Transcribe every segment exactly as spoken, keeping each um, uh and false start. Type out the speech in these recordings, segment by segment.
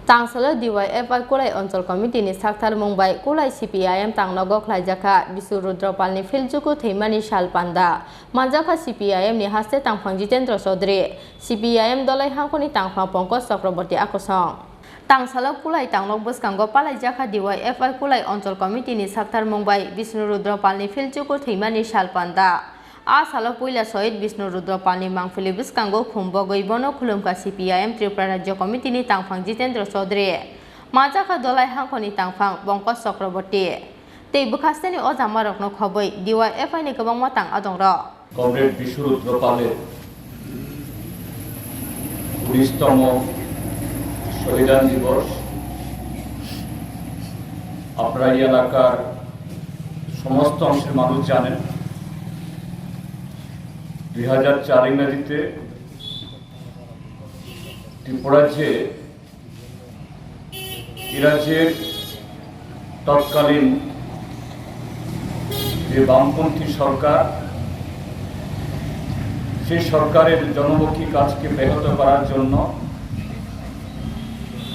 Tangsalo D Y F I Kulai Onchol Committee ni sakthar mung bai Kulai C P I M tangnogo khlaijakha Bisnu Rudra Pal ni philchuku thwimani sal panda. Manjakha C P I M ni haste tangphang Jitendra Chaudhary, C P I M Dolai Hangkhoni tangphang Pankaj Chakraborty akosong. Tangsalo Kulai tanglok bwskango palaijakha D Y F I Kulai Onchol Committee ni sakthar mung bai Bisnu Rudra Pal ni philchuku thwimani sal panda. A salo puila Sohid Bisnu Rudra Pal ni mangpili bwskango khum bogwi bono khulumkha C P I M Tripura Rajya Committee ni tangphang Jitendra Chaudhary, manjakha Dolai Hangkhoni tangphang Pankaj Chakraborty tei bwkhasteni ojamarokno khobwi D Y F I ni kwbangma tang adongrok. Comrade Bishu Rudra Pal-এর উনিশতম শহীদান দিবস আপনারা এই এলাকার সমস্ত অংশের মানুষ জানেন। দুই হাজার চার ইংরেজিতে ত্রিপুরার যে এই রাজ্যের তৎকালীন যে বামপন্থী সরকার, সেই সরকারের জনমুখী কাজকে ব্যাহত করার জন্য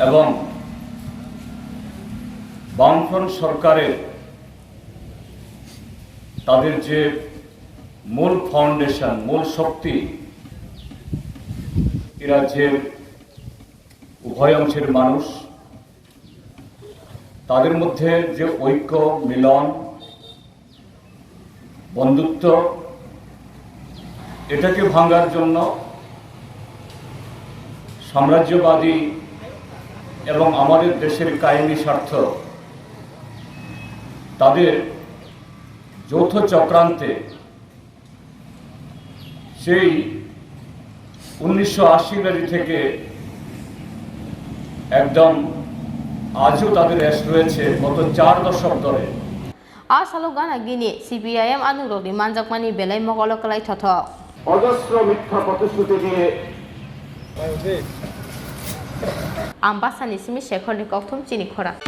এবং বামফ্রন্ট সরকারের তাদের যে মূল ফাউন্ডেশন, মূল শক্তি, এ রাজ্যের উভয় অংশের মানুষ, তাদের মধ্যে যে ঐক্য, মিলন, বন্ধুত্ব, এটাকে ভাঙার জন্য সাম্রাজ্যবাদী এবং আমাদের দেশের কায়েমি স্বার্থ তাদের যৌথ চক্রান্তে সেই উনিশশো আশি ইংরেজি থেকে একদম আজও তাদের রেশ রয়েছে গত চার দশক ধরে। A salo gana gini C P I M adongrokni manjakmani belai mokolo kwlai thothok. অজস্র মিথ্যা প্রতিশ্রুতি দিয়ে Ambasani simi Shekharni kokthum chini khorang.